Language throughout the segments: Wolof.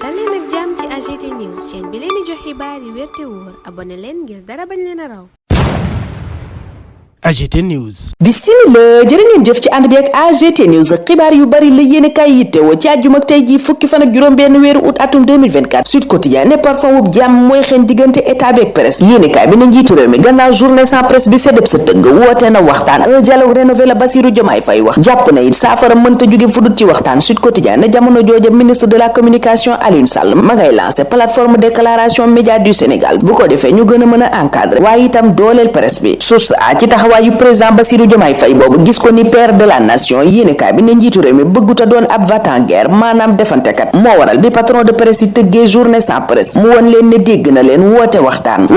dal leen ak jàmm ci AGT News chaîne bi leen di jox xibaar yi wér te wóor abonné leen ngir dara bañ leen a raw. AGT News. Bismillah jërë ngeen jëf ci ànd bi ak AGT News xibaar yu bari la yéene kaay yittewoo ci àjjuma ak tey ji fukki fan ak juróom benn weeru août atum 2024 Sud Quotidien ne parfum wub jàmm mooy xeeñ diggante état bi ak presse yéene kaay bi ne njiitu réew mi gannaaw journée sans presse bi séddëb sa tëgg woote na waxtaan un dialogue rénové la Bassirou Diomaye Faye wax jàpp na it saafara mënta jóge fudut ci waxtaan Sud Quotidien ne jamono jooja ministre de la communication Alioune Sall ma ngay lancé plateforme déclaration média du Sénégal bu ko defee ñu gën a mën a encadrer waaye itam dooleel presse bi source a ci taxawaayu président Bassirou Diomaye Faye boobu gis ko ni père de la nation yéenekaay bi ne njiitu réew mi bëgguta doon ab va-t-en-guerre maanaam defantekat moo waral bi patron de presse yi tëggee journée sans presse mu won leen ne dégg na leen woote waxtaan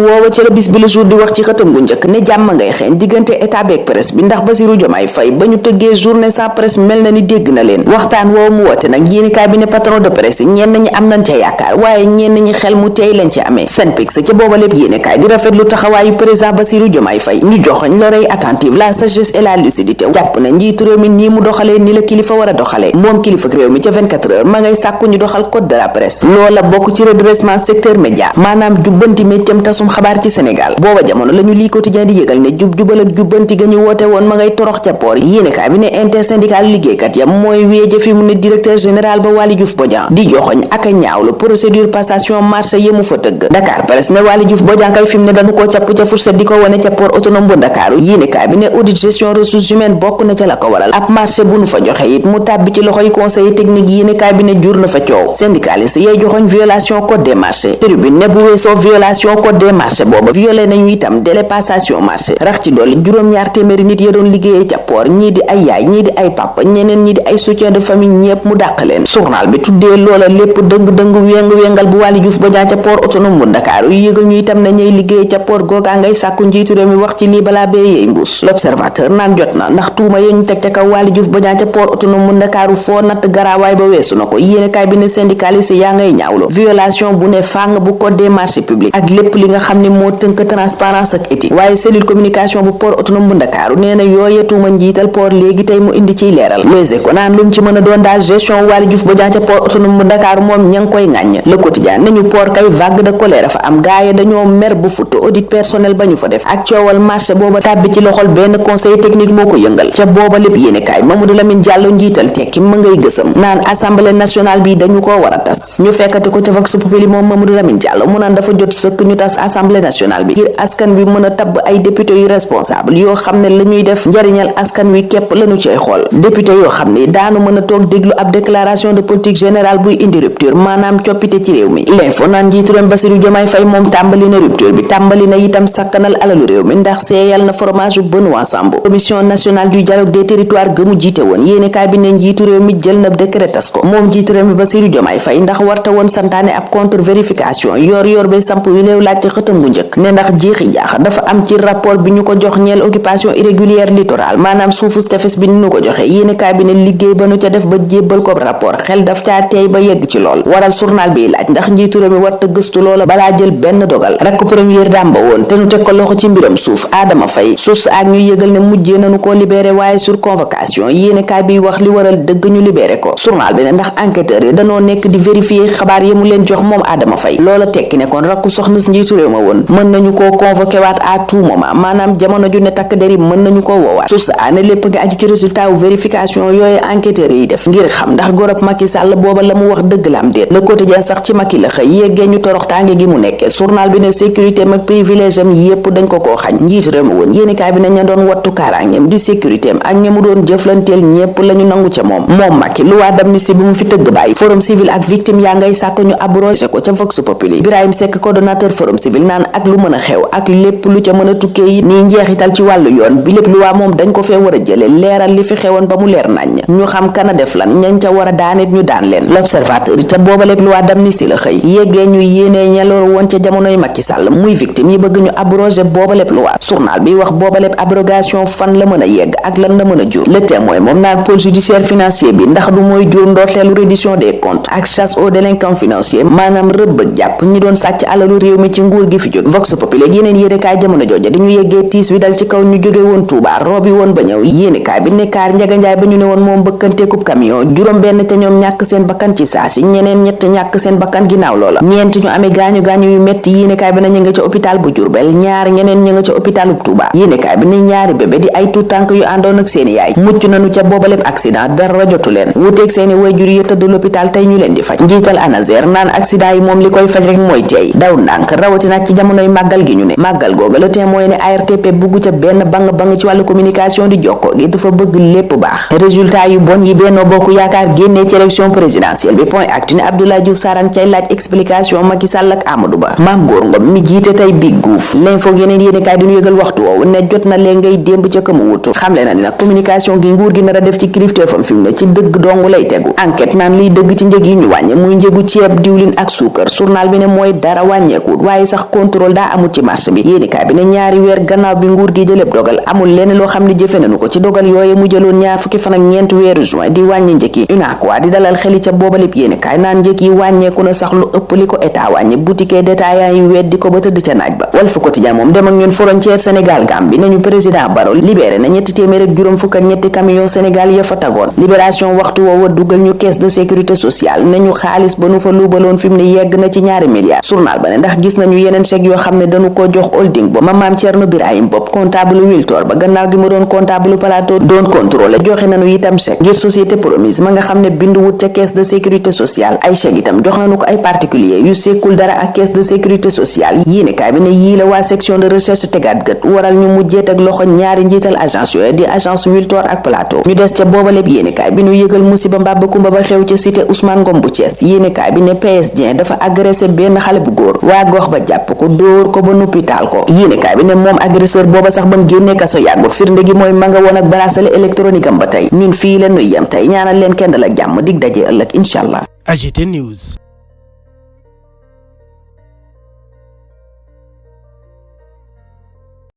woowa ci la bis bi le jour di wax ci xëtam gu njëkk ne jàmm ngay xeeñ diggante état beeg presse bi ndax Bassirou Diomaye Faye ba ñu tëggee journée sans presse mel na ni dégg na leen waxtaan woowu mu woote nag yéenekaay bi ne patron de presse yi ñenn ñi am nañ ca yaakaar waaye ñenn ñi xel mu teey lañ ci amee Senpix ca booba lépp yéenekaay di rafetlu taxawaayu président Bassirou Diomaye Faye ñu joxoñ l'oreille attentive la sagesse et la lucidité jàpp na njiitu réew mi nii mu doxalee ni la kilifa war a doxalee moom kilifa réew mi ca 24 heures ma ngay sàkku ñu doxal code de la presse loola bokk ci redressement secteur média maanaam jubbanti méccam tasum xabaar ci Sénégal booba jamono la ñu lii quotidien di yëgal ne jubal ak jubbanti ga ñu woote woon ma ngay torox ca poor yéenekaay bi ne intersyndical liggéeykat ya mooy weeje fi mu ne directeur général ba Waly Diouf Bodian di joxoñ ak a ñaawlu procédure passation marché yemu fa tëgg Dakar Presse ne Waly Diouf Bodian kay fi mu ne dañu koo capp ca fourchette di ko wane ca port autonome bu Dakar yéenekaay bi ne audit gestion ressources humaines bokk na ca la ko waral ab marché bu nu fa joxe it mu tàbbi ci loxoy conseil technique yéenekaay bi ne jur na fa coow syndicaliste yay joxoñ violation code des marchés tribune ne bu weesoo violation code des marchés booba violé nañu itam délai passation marché rax ci dolli juróom-ñaar téeméeri nit ya doon liggéeyee ca port ñii di ay yaay ñii di ay papa ñeneen ñii di ay soutien de famille ñépp mu dàq leen journal bi tuddee loola lépp dëng-dëng wéng-wéngal bu Waly Diouf Bodian ca port autonome bu Ndakaaru yëgal ñu itam na ñuy liggéeyee ca port googaa ngay sàkku njiitu réew mi wax ci lii balaa bee yeey mbuus l'observateur naan jot na ndax tuuma yi ñu teg ca kaw Waly Diouf Bodian ca port autonome mu Ndakaaru foo natt garaawaay ba weesu na ko yéenekaay bi ne syndicaliste yaa ngay ñaawlo violation bu ne fàng bu code des marchés publics ak lépp li nga xam ne moo tënk transparence ak éthique waaye cellule communication bu port autonome bu Ndakaaru nee na yooye tuuma njiital port léegi tey mu indi ciy leeral Les Échos naan lu mu ci mën a doon daal gestion Waly Diouf Bodian ca port autonome bu Ndakaaru moom ña ngi koy ŋàññ Le Quotidien nañu port kay vague de colère fa am gaaye dañoo mer bu futt audit personnel ba ñu fa def ak coowal marché booba tàbbi ci loxol benn conseil technique moo ko yëngal ca booba lépp yéenekaay Mamadou Lamine Diallo njiital tekki ma ngay gësam naan assemblée nationale bi dañu koo war a tas ñu fekkati ko ca Vox Populi moom Mamadou Lamine Diallo mu naan dafa jot sëkk ñu tas assemblée nationale bi ngir askan wi mën a tabb ay député yu responsable yoo xam ne la ñuy def njariñal askan wi képp lañu cay xool député yoo xam ne daanu mën a toog déglu ab déclaration de politique générale buy indi rupture maanaam coppite ci réew mi l'info naan njiitu réew Bassirou Diomaye Faye moom tàmbali na rupture bi tàmbali na itam sakkanal alalu réew mi ndax seeyal na fromage bu Benoît Sambou commission nationale du dialogue des territoires gëmu jiite woon yéenekaay bi ne njiitu réew mi jël na décret tas ko moom njiitu réew mi Bassirou Diomaye Faye ndax warta woon santaane ab contre vérification yor bay samp wi léew laaj ci xëtam bu njëkk ne ndax jeexi jaaxa dafa am ci rapport bi ñu ko jox ñeel occupation irrégulière littorale maanaam suufu tefes bi ni ñu ko joxe yéenekaay bi ne liggéey ba nu ca def ba jébbal ko rapport xel daf caa teey ba yegg ci lool waral journal bi laaj ndax njiitu réew mi warta gëstu loola balaa jël benn dogal rakk première dame ba woon te nu teg ko loxo ci mbiram suuf Adama Faye source ak ñu yëgal ne mujjee nañu koo libéré waaye sur convocation yéenekaay bi wax li waral dëgg ñu libéré ko journal bi ne ndax enquêteurs yi danoo nekk di vérifier xabaar yi mu leen jox moom Adama Faye loola tekki ne kon rakku soxna njiitu réew ma woon mën nañu koo convoqué waat à tout moment maanaam jamono ju ne takk der yi mën nañu koo woowaat source a ne lépp nga aju ci résultat wu vérification yooyu enquêteurs yi def ngir xam ndax gorob Macky Sall booba la mu wax dëgg la am déet Le Quotidien sax ci Macky la xëy yeggee ñu toroxtaange gi mu nekkee journal bi ne sécurité mag privilège am yépp dañ ko koo xañ njiitu réew ma woon yéenekaay bi ne ña doon wattu kaaraangeem di sécurité am ak ña mu doon jëflanteel ñépp lañu nangu ca moom Macky loi d'amnistie bi mu fi tëgg bàyyi forum civil ak victime yaa ngay sàkk ñu abrogé ko ca Vox Populi Birahim Seck coordonnateur forum civil naan ak lu mën a xew ak lépp lu ca mën a tukkee yi nii njeexital ci wàllu yoon bi lépp loi moom dañ ko fee war a jële leeral li fi xewoon ba mu leer nañ ñu xam kana def lan ñañ ca war a daanit ñu daan leen l'observateur te booba lépp loi d'amnistie la xëy yeggee ñu yéenee ñeloor woon ca jamonoy Macky Sall muy victime yi bëgg ñu abrogé booba lépp loi journal bi bi wax boobaleb abrogation fan la mën a yegg ak lan la mën a jur. Le Témoin moom naan pôle judiciaire financier bi ndax du mooy jur ndorteelu reddition des comptes ak chasse aux délinquants financiers maanaam rëbb ak jàpp ñi doon sàcc alalu réew mi ci nguur gi fi jóg. Vox Populi ak yeneen yéenekaay jamono jooja dañu yeggee tiis bi dal ci kaw ñu jóge woon Touba robi woon ba ñëw. yéenekaay bi nekkaar Njaga Njaay ba ñu ne woon moom bëkkanteekub camion juróom benn ca ñoom ñàkk seen bakkan ci saasi ñeneen ñett ñàkk seen bakkan ginnaaw loola ñeent ñu amee gaañu yu metti yéenekaay bi na ñu nga ca hôpital bu Diourbel ñaar ñeneen ñu nga ca hôpitalu Touba. yéenekaay bi ni ñaari bébé di ay tuut tànk yu àndoon ak seeni yaay mucc nañu ca boobaleb accident dara jotu leen wuteeg seeni wayjur yi tëdd l'hôpital tey ñu leen di faj. njiital ANASER naan accident yi moom li koy faj rek mooy teey daw ndànk rawatina ci jamonoy màggal gi ñu ne màggal googa Le Témoin ne ARTP bugg ca benn bang ci wàllu communication di jokkoo gi dafa bëgg lépp baax. résultat yu bon yi Benno Bokk Yaakaar génnee ci élection présidentielle bi Point Actu ne Abdoulaye Diouf Sarr cay laaj explication Macky Sall ak Amadou Ba. Mame Gor Ngom mi jiite tey Big Gouff L'Info yeneen yéenekaay diñu yëgal waxtu woowu ne jot na lee ngay démb ca ka mu wutu xamle na ni nag communication gi nguur gi nar a def ci kilifteefam fi mu ne ci dëgg dong lay tegu. Enquête naan liy dëgg ci njëg yi ñu wàññe muy njëgu ceeb diwlin ak suukar journal bi ne mooy dara wàññeekuut waaye sax contrôle daa amul ci marché bi. yéenekaay bi ne ñaari weer gannaaw bi nguur gi jëleb dogal amul lenn loo xam ne jëfe nañu ko ci dogal yooye mu jëloon ñaar fukki fan ak ñeent weeru juin di wàññi njëg yi UNACOIS di dalal xeli ca boobalib yéenekaay naan njëg yi wàññeeku na sax lu ëpp li ko état wàññi boutique détaillant yi weddi ko ba tëdd ca naaj ba. Walf Quotidien moom dem ak ñun frontière Sénégal Gambie nañu président Barrow libéré na ñetti téeméer ak juróom fukk ak ñetti camion Sénégal ya fa tagoon. libération waxtu woowa dugal ñu caisse de sécurité sociale nañu xaalis ba nu fa luubaloon fi mu ne yegg na ci ñaari milliards. journal ba ne ndax gis nañu yeneen chèque yoo xam ne dañu ko jox holding ba Mame Thierno Birahim Bopp comptable Wiltor ba gannaaw gi mu doon comptable plateau doon contrôle joxe nañu itam chèque ngir société promise ma nga xam ne bindu wut ca caisse de sécurité sociale ay chèque itam jox nañu ko ay particulier yu sekkul dara ak caisse de sécurité sociale. yéenekaay bi ne yii la waa section de recherche tegaat gët waral ñu mujjee teg loxo ñaari njiital agence yooyu di agence Wiltor ak plateau. ñu des ca boobaleb yéenekaay bi ñu yëgal musiba mbàbb kumba ba xew ca cité Ousmane Ngom bu Thiès. yéenekaay bi ne PSG dafa agressé benn xale bu góor waa gox ba jàpp ko dóor ko ba noppi taal ko. yéenekaay bi ne moom agresseur booba sax bam génnee kaso yàggut firnde gi mooy ma nga woon ak bracelet électronique am ba tey. ñun fii la nuy yem tey ñaanal leen kenn la jàmm dig daje ëllëg incha allah. AGT News.